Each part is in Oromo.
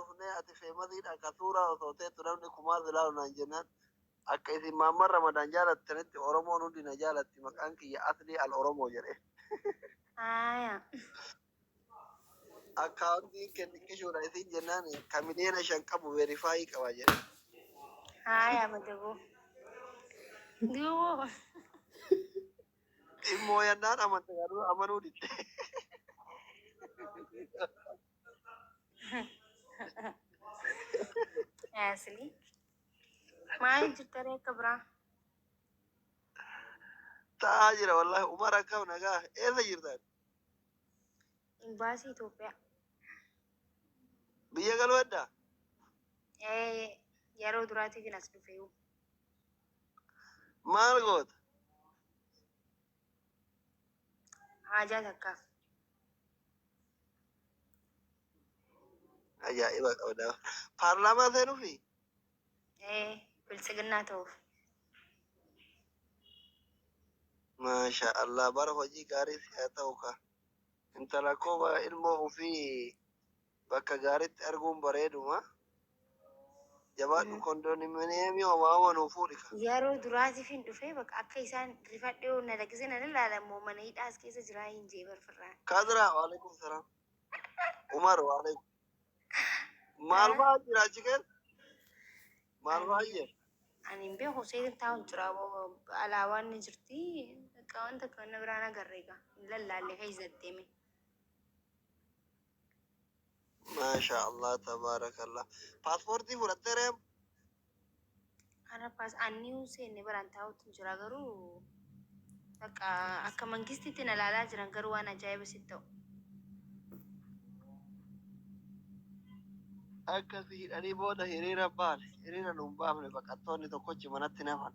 dhufnee ati feemasiidha ka suuraa osoo teettu namni kumaa si laalu naan jennaan akka isin Maamman Ramadaan jaalattanitti Oromoon hundi na jaalatti maqaan kiyya Aslii Al Oromoo jedhe. Haaya. Akkaawuntiin kee xiqqishuudha isiin jennaan ka miliyoona 5 qabu verify qaba jedhe. Haaya badaboo. Duuboo. Immoo yannaan amante garuu amanuu didde. Asli. Maal jirta ree akka biraa? Ta'aa jira wallahi Umar akkam nagaa eessa jirtan? Imbaasii Itoophiyaa. Biyya galuu heddaa? Ee, yeroo duraatiifin as dhufeeyu. Maal goota? Haajaa takkaaf. Ajaa'iba qabda. Paarlaamaa seenuufi? Ee, biltsiginnaa ta'uuf. Maasha Allah bara hojii gaarii si haa ta'u ka. Intala koo bara ilmoo ofii bakka gaariitti arguun bareeduma. Jabaadhu kondominiyeemii homaa nuu fuudhi ka. Yeroo duraatiif hin dhufee bakka akka isaan rifadhee na lakkisee na ilaala immoo mana hidhaas keessa jiraa hin jee barfirraan. Kadra waalaikum salaam. Umar waalaikum. Maal fa'aa jira achi keessa? Maal fa'aa jira? Ani hin beeku seetin taa'u jira alaabaan ni jirti. Bakka wanta akka wanna biraan agarre egaa hin lallaalle keessa deeme. Maasha Allah tabaarakallah. Paaspoortii fudhattee reem? Kana paas anniu seenne baraan taa'utti jira garuu bakka akka mangistitti na laalaa jiran garuu waan ajaa'iba sitti ta'u. Akka si hidhanii booda hiriira baane. Hiriira nu hin baafne baqattoonni tokkochi manatti nafan.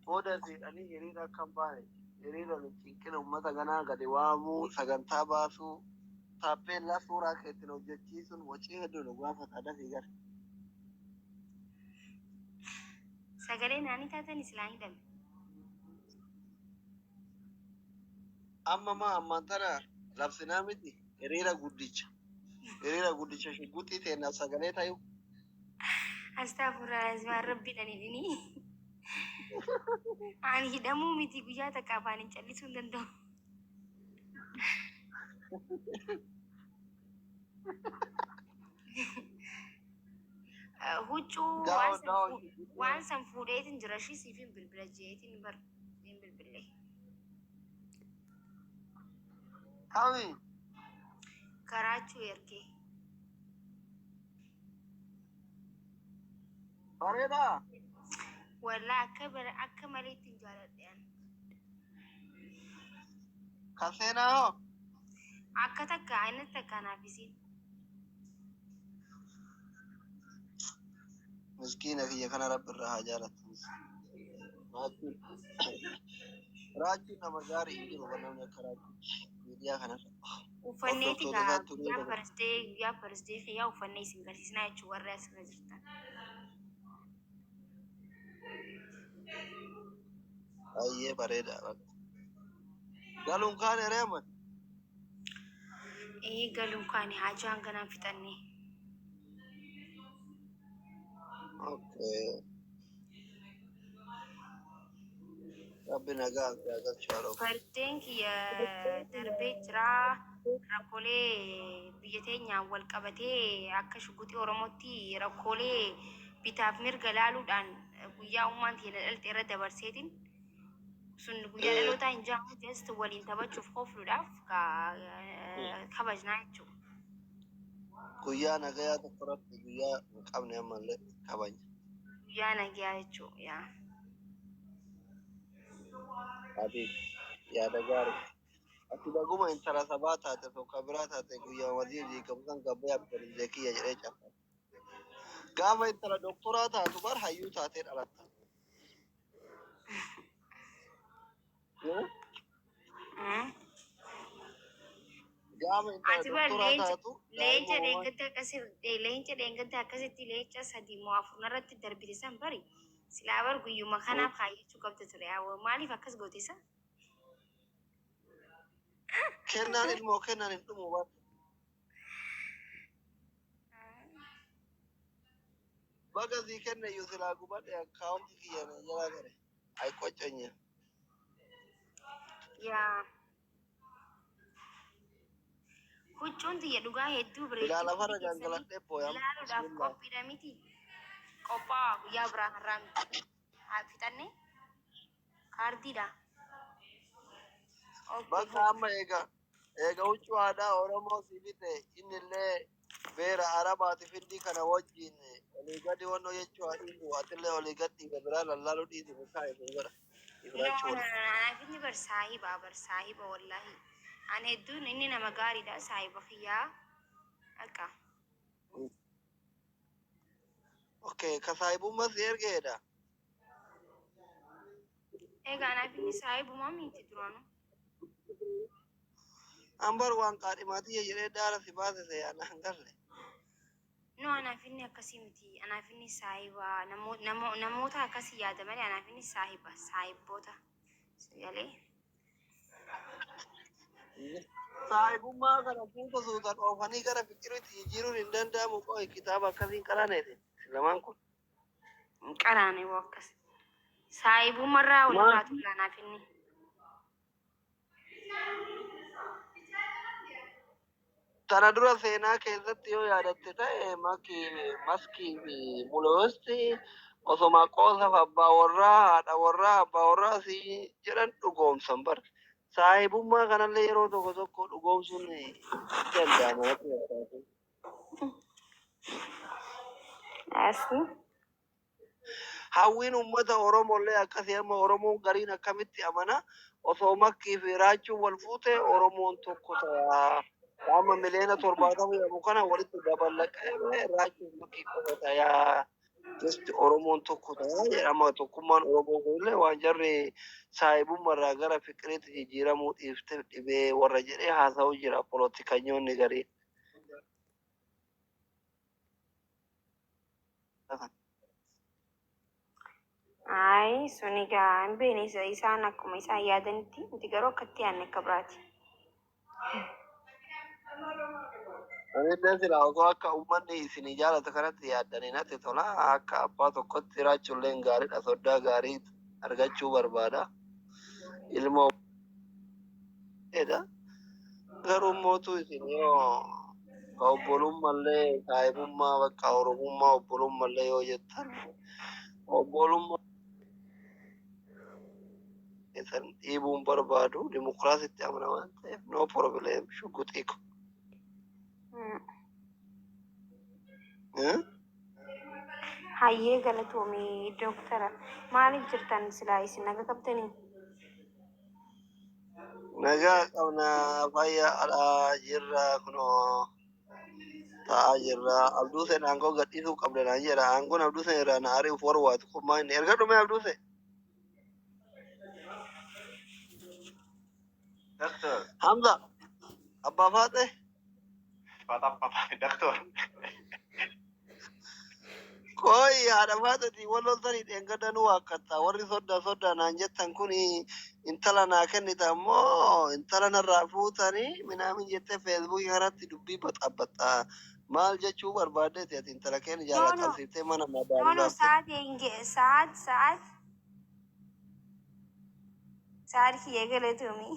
Booda si hidhanii hiriira akka hin baane. Hiriira nu cinqina uummata ganaa gadi waamuu sagantaa baasuu taappeellaa suuraa keetiin hojjechiisuun wacii hedduu nu gaafata dafii gara. Sagalee naanii taatan isilaa hidhame. Amma maa ammaan tana labsinaa miti hiriira guddicha. Hiriira guddicha shugguxii teennaaf sagalee tayu. Astaghfirullah azmaa rabbi nan hidhini. Ani hidhamuu miti guyyaa takka afaan hin callisuu hin danda'u. Huccuu waan Daawoo san daawoo fuu- waan san fuudheetin jira ishii siif hin bilbila jeetin bar hin bilbille. Kami? Karaachuu ergee. Bareedaa? Wallaa akka bara akka maleetti hin jaaladhe ani. Kan seenaa hoo? Akka takka inni takka anaaf isiin. Miskiina kiyya kana rabbi irraa haa jaalatu. Raachuun raachuun nama gaarii hin jiru kan namni akka raachuu miidiyaa kanarra. Uffanneeti Hordoftoota gaa isaatti guyyaa ulee farsdee guyyaa farsdee kiyyaa uffannee isin garsiisnaa jechuun warri asirra jirtan. Baay'ee bareeda. Galuun kaan ereema. Ee galuun kaani haajaa hanganaan fixannee. Okay. Rabbi nagaa si haa galchu haadha ofii. Fardeen kiyya darbee jira. Rakkoolee biyya teenyaan wal qabatee akka shuguxii Oromootti rakkoolee bitaaf mirga laaluudhaan guyyaa ummaan tiyya na dhalte irra dabarseetiin sun guyyaa dhalootaa hin jaamu just waliin taphachuuf kofluudhaaf kabajnaa jechuudha. Guyyaa nagayaa tokko irratti guyyaa hin qabne ammallee kabajna. Guyyaa nagayaa jechuudha. Yaa. Habiib yaada gaarii. Ati baguma intala sabaa taate osoo ka biraa taate guyyaa wazii diigamu san gabbee abbarizee kiyya jedhee cabsa. Gaafa intala doktoraa taatu bar hayyuu taatee dhalatta. Gaafa intala Ati bar doktoraa leenca taatu leenca daa'ima uumaa dheengadda akkasi leenca dheengadda akkasitti leenca sadii moo afur narratti darbite san bari silaa bar guyyuma kanaaf kaayyachuu qabda ture. Awwa, Maaliif akkas goote isa? Kennaan ilmoo kennan hin dhumu bara. Baga sii kenne iyyuu silaa gubadhe akkaawunti kiyya na jalaa gare. Ay qoccenya. Yaa. Huccuun tiyya dhugaa hedduu Silaa bareeddii lafarra hundi keessanii gangaladhee booyam. laaluudhaaf Bismillah. qophiidha miti. Qophaa'aa guyyaa biraa har'aa miti. Haa fixanne kaardiidha. Okay Bakka hope. amma eega huccuu aadaa Oromoo si bite innillee beera Arabaati findii kana wajjin olii gadi wannoo jechuu haa dhiisu atillee olii gad dhiiga biraa lallaaluu dhiisi mukaa isin godha No, ifraachuu no, no, waliin. anaaf inni bar saahiba, bar saahiba wallahi. Ani hedduun inni nama gaariidha saahiba kiyyaa. Akka. Okay, ka saahibummaa si ergeedha. Egaa anaaf inni saahibumaa miti duraanuu. An bar waan qaadhimaatii jedhee daara si baasise ana hin galle. No, anaaf inni akkasii miti. Anaaf inni saahiba. Namoota akkasii yaada malee anaaf inni saahiba. Saahiboota. Galee. Saahibummaa kana suuta suutaan oofanii gara fikiruutti jijjiiruun hin danda'amu qo'i kitaaba akkasiin qaraaneeti lamaan kun. Hin qaraane woo akkas. Saahibummarraa Maal walirraa tulla anaaf inni. Tana dura seenaa keessatti yoo yaadatte ta'e makii maskii fi muloosti osoma qoosaaf abbaa warraa haadha warraa abbaa warraa si jedhan dhugoomsan bar. Saahibummaa kanallee yeroo tokko tokko dhugoomsuun ni danda'ama natti fakkaata. Asii. Hawwiin uummata Oromollee akkasii amma Oromoon gariin akkamitti amana osoo makkii fi raachuun wal fuute Oromoon tokko ta'a. Amma 70 miliyoona jedhamu kana walitti daballaqee raachuun makkii qofa ta'a. Just Oromoon tokko ta'a jedhama. Tokkummaan Oromoo kunillee waan jarri saahibummaarraa gara fiqiriitti jijjiiramuu dhiifte dhibee warra jedhee haasa'u jira polotikanyoonni garii. Ayi sun egaa hin beekne isaan akkuma isaan yaadanitti nuti garuu akkatti yaadne akka biraati. Anillee silaa osoo akka uummanni isinii jaalatu kanatti yaaddanii natti tola. Akka abbaa tokkotti jiraachuullee gaariidha. Soddaa gaarii argachuu barbaada. Ilmoo dha. Garuu mootu isin yoo ka obbolummallee saahibummaa bakka oromummaa obbolummallee yoo jettan obbolummaa keessan dhiibuun barbaadu dimokiraasitti amana waan ta'eef no problem shuguxii ko. Eh? Hayyee galatoomii dooktara. Maaliif jirtan silaa isin naga qabdanii? Nagaa qabna fayyaa alaa jirra kunoo taa'aa jirra. Abduu seen aangoo gadhiisuu qabda naan jedha. Aangoon Abduu seen irraa na ari'uuf warwaatu kun maal inni erga dhume Abduu seen. Doctor, Hamza abbaa faaxee doctor. Kooyi haadha faaxeeti wal loltanii dheengaddanuu waakkatta warri sodda sodda naan jettan kun intala naa kennita ammoo intala narraa fuutanii minaamin jettee feesbuukii kanatti dubbii baxabbaxa maal jechuu barbaaddeeti ati intala keenya No, jaalala no. qabsiiftee mana No, madaaluu no, dhaabte. sa'aat sa'aat sa'aat sa'aat kiyya galatoomii.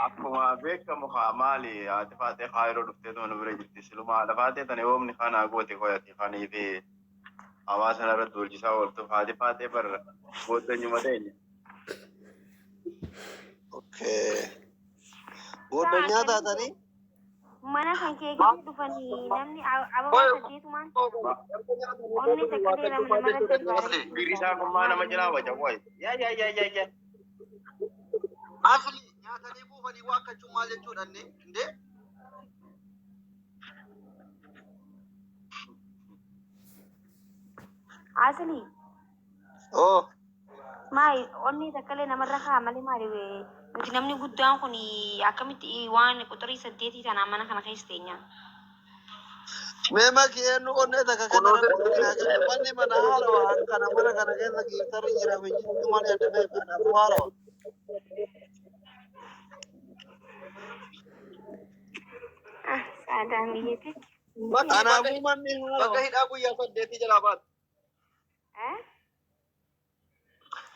Akkuma beekamu haa maali haati faatee kaayiroo dhuftee tuma nu bira jirti. Siluma haadha faatee tana yoomni kanaa goote qoyati kanii fi hawaasa irratti hojjisaa ooltuuf haati faatee barra booddanyuma teenya. Okay. Sa'a Booddanyaa akkamii taatanii mana kan kee gadi dhufanii namni ababaa saddeetumaan onni takka illee nama namarratti Asli birri isaa kun maa nama jalaa waca qoy. Yaa yaa yaa yaa yaa. Asli nyaatanii buufanii waakkachuun maal jechuudha inni? Indee? Asli Oh. maali onni takka illee namarra kaa malee maali nuti namni guddaan kun akkamitti waan quxurii saddeetii tanaan mana kana keessa teenya. Mee maki eenyu onnee takka kenna rabbi naa kenne manni mana haarawa kana mana kana keessa giiftarri jira fi jirtu malee adda ba'e kanaafuu haarawa. Adaamiyye, thank you. Bakki baga Anaafuu manni baga haarawa. hidhaa guyyaa 8 jalaa baate. Eh?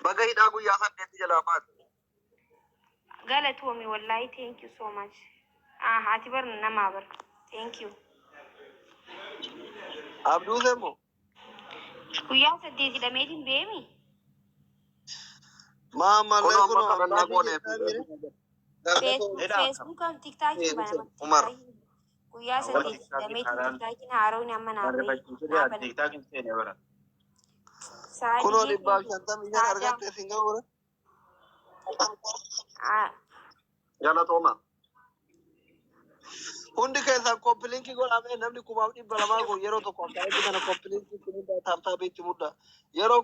Baga hidhaa guyyaa 8 jalaa baate. Galatoomi wallahi, thank you so much. Ah, ati bar namaa bar. Thank you. Abduuse immoo. Guyyaa 8 hidhameetiin beemi. Maa ammallee Kunoo kunoo amma kadhannaa abbaa gooneef. jechaa jire. Facebook Hidhaa akkam? Facebookaaf TikTokiin banama. Umar. TikTokiin guyyaa Awwa 8 TikTokii hidhameetiin haaraan TikTokiin haaroon amma naa bahe barreeffachiisuu naa dhiyaate baname. TikTokiin seene bara. Kunoo Saadiyyee, dhibbaaf thank you. shantamii shan Saadaa. argatte sin ga'uura. Ah, Galatooma. Hundi keessan copy link godhamee namni 2,200 kun yeroo tokko akka inni kana copy link itti muddaa, tap tap itti muddaa. Yeroo